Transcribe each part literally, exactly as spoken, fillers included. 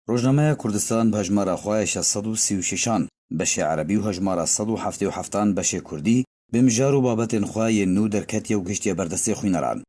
Rojnameya Kurdistan bi hejmara xwe ya şeş sed û sî û şeşan beşê erebî û hejmara sed û heftê û heftan beşê kurdî bi mijar û babetên xwe yên nû derketiye û gihiştiye ber destê xwîneran.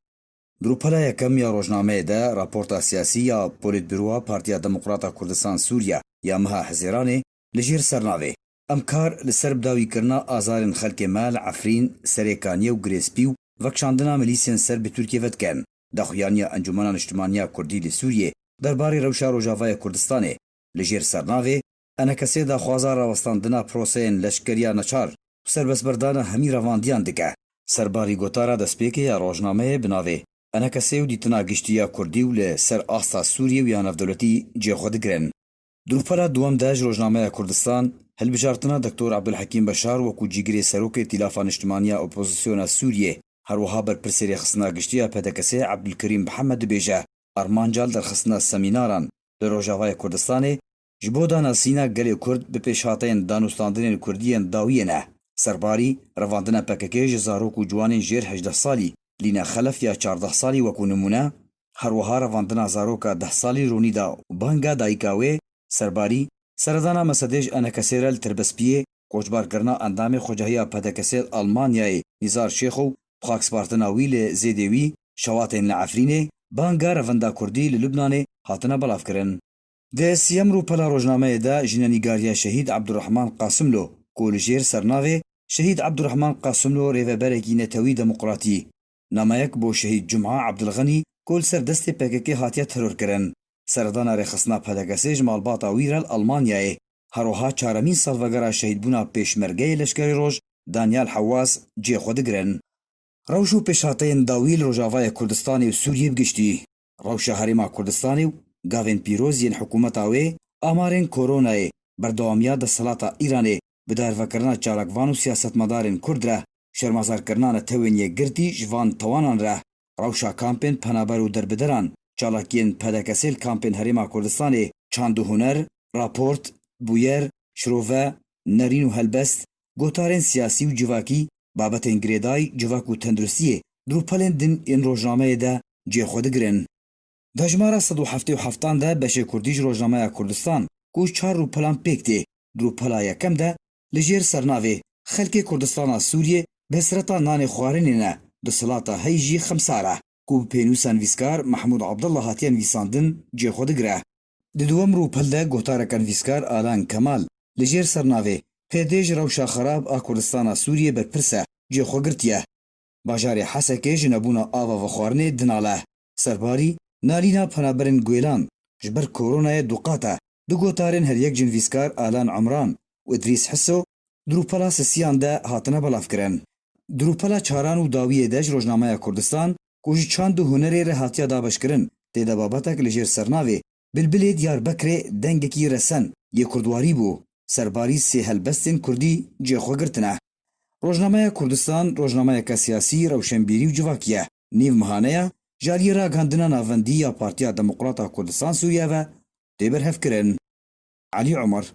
Di rûpela yekem ya rojnameyê de raporta siyasî ya Polîtbûroya Partiya Demokrata Kurdistan Sûriye ya meha Hezêranê li jêr sernavê Em kar li ser bidawîkirina azarên xelkê me li Efrîn, Serê Kaniyê û Girê Spî û vekişandina milîsên ser bi Tirkiyê ve dikin. Daxuyaniya Encûmena Niştimanî ya Kurdî li Sûriyê derbarê rewşa Rojavaya Kurdistanê li jêr sernavê ENKSê daxwaza rawestandina proseyên leşkeriya neçar û serbestberdana hemî revandiyan dike. Serbarî gotara destpêkê ya rojnameyê bi navê ENKSê û dîtina giştî ya Kurdî û li ser asta Sûriyê û ya navdewletî cihê xwe digirin. Di rûpela duwem de ji Rojnameya Kurdistan, hilbijartina Doktor Ebdulhekîm Beşar wekû cîgirê serokê Tîlafa Niştimanî ya Opozisyona Sûriyê, her wiha berpirsê rêxistina giştî ya PDKSê Ebdulkerîm Mihemed dibêje, armanca li derxistina semînaran li Rojavayê Kurdistanê ji bo danasîna gelê Kurd bi pêşhateyên danûstandinên Kurdî yên dawiyê ne. Serbarî, revandina PKK ji zarok û ciwanên jêr hejdeh salî, Lîna Xelef ya çardeh salî wekû nimûne, her wiha revandina zaroka deh salî Ronîda û banga dayika wê, Serbarî, seredana Mesedê ji ENKSê re li Tirbespiyê, koçbarkirina endamê xwecahiya PDKSê li Almanyayê Nîzar Şêxo û bi xakspartina wî li zêdê wî, şewatên li Efrînê, banga revenda Kurdî li Lubnanê hatine belavkirin. Di siyem rûpela rojnameyê de jinenîgariya Şehîd Ebdurrehman Qasimlo, ku li jêr sernavê Şehîd Ebdurrehman Qasimlo rêveberekî netewî demokratî, nameyek bo Şehîd Cuma Ebdilxenî, ku li ser destê PKK hatiye terorkirin, seredana rêxistina PDKSê ji malbata wî re li Almanyayê, her wiha çaremîn salvegera şehîdbûna pêşmergeyê Leşkerê Roj Daniel Hewaz cihê xwe digirin. Rewş û pêşhateyên dawî li Rojavayê Kurdistanê û Sûriyê bi giştî, rewşa Herêma Kurdistanê û gavên pîroz yên hikûmeta wê, amarên koronayê, berdewamiya desthilata Îranê bi darvekirina çalakvan û siyasetmedarên Kurd re, şermezarkirina netewên yekgirtî ji van tawanan re, rewşa kampên penaber û derbideran, çalakiyên PDKSê li kampên Herêma Kurdistanê, çand û huner, raport, bûyer, şirove, nerîn û helbest, gotarên siyasî û civakî, babetên girêdayî, civak û tenduristiyê di rûpelên din yên rojnameyê de cihê xwe digirin. Di hejmara sed û heftê û heftan de beşê kurdî ji Rojnameya Kurdistan, ku ji çar rûpelan pêk tê, di rûpela yekem de li jêr sernavê Xelkê Kurdistana Sûriyê bi hesreta nanê xwarinê ne, desthilata heyî jî xemsar e, ku bi pênûsa nivîskar Mehmûd Abdullah hatiye nivîsandin, cihê xwe digire. Di duwem rûpel de gotareke nivîskar Alan Kemal li jêr sernavê P D ji rewşa xerab a Kurdistana Sûriyê berpirs e, cihê xwe girtiye. Bajarê Hesekê ji nebûna ava vexwarinê dinal e. Serbarî, nalîna penaberên guêlan ji ber koronayê duqat e, du gotarên her yek ji nivîskar Alan Umran û Idrîs Hiso di rûpela sisiyan de hatine belavkirin. Di rûpela çaran û dawiyê de ji Rojnameya Kurdistan, ku ji çand û hunerê re hatiya dabeşkirin, tê de babetek li jêr sernavê Bilbilê Diyarbekirê dengekî resen yê kurdwarî bû. Serbarî sê helbestên kurdî cihê xwe girtine. Rojnameya Kurdistan, rojnameyeke siyasî, rewşenbîrî û civakî ye. Nîv mehane ye, ji aliyê ragihandina navendî ya Partiya Demokrata Kurdistan Sûriye ve tê berhevkirin. Elî Omer,